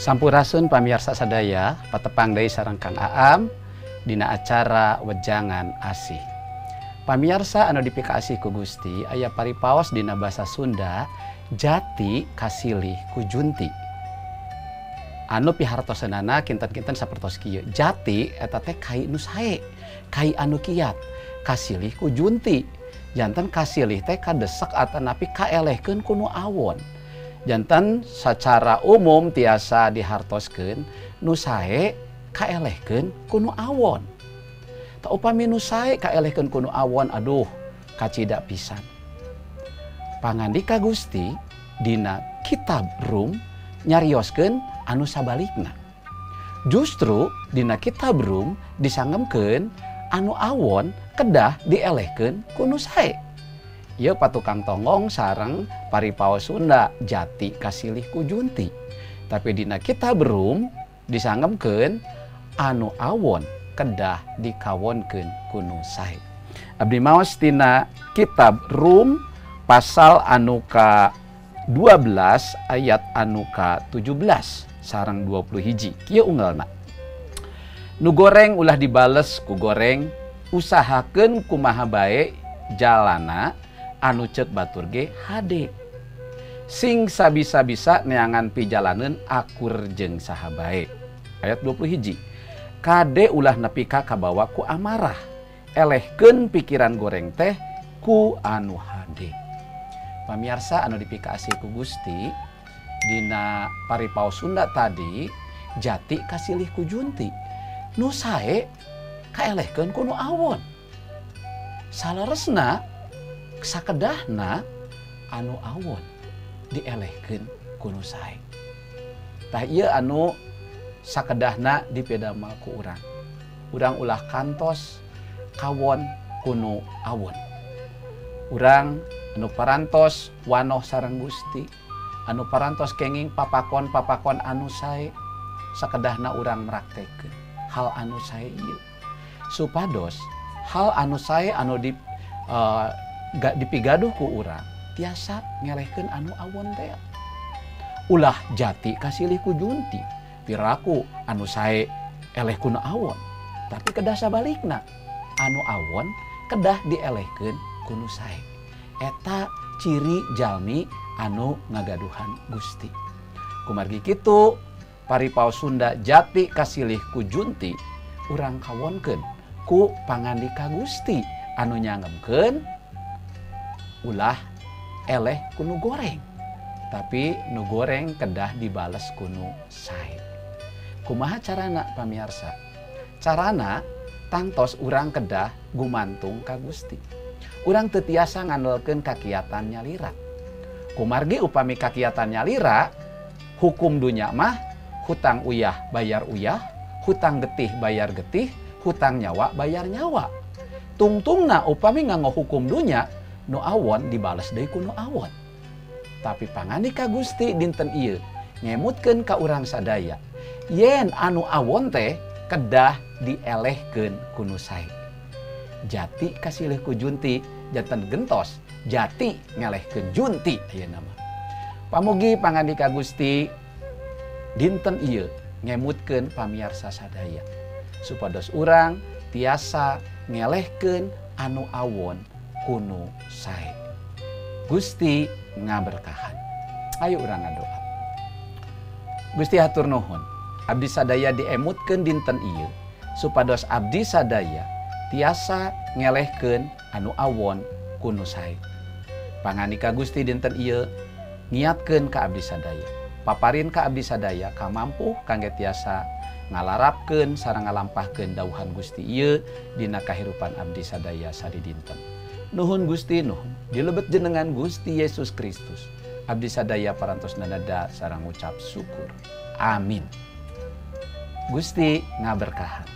Sampurasun pamirsa sadaya, patepang deui sareng Kang Aam dina acara Wejangan Asih. Pamirsa anu dipikaasih ku Gusti, aya paripaos dina basa Sunda, jati kasilih ku junti. Anu pihartoseunana kinten-kinten sapertos kieu. Jati eta teh kai nu sae, kai anu kiat, kasilih ku junti. Janten kasilih teh kadesek atanapi kaelehkeun ku nu awon. Janten secara umum tiasa dihartoskeun nu sae kaelehkeun ku nu awon. Tah upami nu sae kaelehkeun ku nu awon, aduh kacida pisan. Pangandika Gusti dina kitab Rum nyarioskeun anu sabalikna. Justru dina kitab Rum disangemkeun anu awon kedah dielehkeun ku nu sae. Ieu patukang tonggong sareng paripaos Sunda jati kasilih ku junti. Tapi dina kitab Rum disangemkeun anu awon kedah dikawonkeun ku nu sae. Abdi maos tina kitab Rum pasal anu ka 12 ayat anu ka 17 sareng 21. Kieu unggalna. Nu goreng ulah dibales ku goreng, usahakeun kumaha bae jalana anu ceuk batur ge hade. Sing sabisa-bisa neangan pijalaneun akur jeung saha bae. Ayat 21. Kade ulah nepi ka kabawa ku amarah, elehkeun pikiran goreng teh ku anu hade. Pamiarsa anu dipikaasih ku Gusti, dina paripaos Sunda tadi jati kasilih ku junti. Nu sae kaelehkeun ku nu awon. Saleresna sakedahna anu awon dielehkeun ku nu sae. Tah ieu anu sakedahna dipedamal ku urang. Urang ulah kantos kawon ku nu awon. Urang anu parantos wanoh sareng Gusti, anu parantos kenging papakon-papakon anu sae, sakedahna urang meraktekeun hal anu sae ieu. Supados hal anu sae anu dipigaduh ku urang tiasa ngelehkeun anu awon teh. Ulah jati kasilih ku junti, piraku anu sae eleh ku nu awon, tapi kedah sabalikna anu awon kedah dielehkeun ku nu sae. Eta ciri jalmi anu ngagaduhan Gusti. Kumargi kitu paripaos Sunda jati kasilih ku junti, urang kawonkeun ku pangandika Gusti anu nyangemkeun ulah eleh ku nu goreng, tapi nu goreng kedah dibales ku nu sae. Kumaha carana pamiarsa? Carana tangtos urang kedah gumantung ka Gusti. Urang teu tiasa ngandelkeun kakiatan nyalira. Kumargi upami kakiatan nyalira, hukum dunya mah hutang uyah bayar uyah, hutang getih bayar getih, hutang nyawa bayar nyawa. Tungtungna upami nganggo hukum dunya, nu awon dibales deui ku nu awon. Tapi pangandika Gusti dinten ieu ngemutkeun ka urang sadaya, yen anu awon teh kedah dielehkeun ku nu sae. Jati kasilih ku junti, janten gentos jati ngelehkeun junti ayeuna mah. Pamugi pangandika Gusti dinten ieu ngemutkeun pamiarsa sadaya supados urang tiasa ngelehkeun anu awon ku nu sae. Gusti ngaberkahan. Ayo urang ngadoa. Gusti hatur nuhun, abdi sadaya diemutkeun dinten ieu supados abdi sadaya tiasa ngelehkeun anu awon ku nu sae. Pangandika Gusti dinten ieu ngiatkeun ka abdi sadaya, paparin ka abdi sadaya kamampuh kangge tiasa ngalarapkeun sareng ngalampahkeun dawuhan Gusti ieu dina kahirupan abdi sadaya sadidinten. Nuhun Gusti nuhun, dilebet jenengan Gusti Yesus Kristus. Abdi sadaya parantos nanada sareng ngucap syukur. Amin. Gusti ngaberkahan.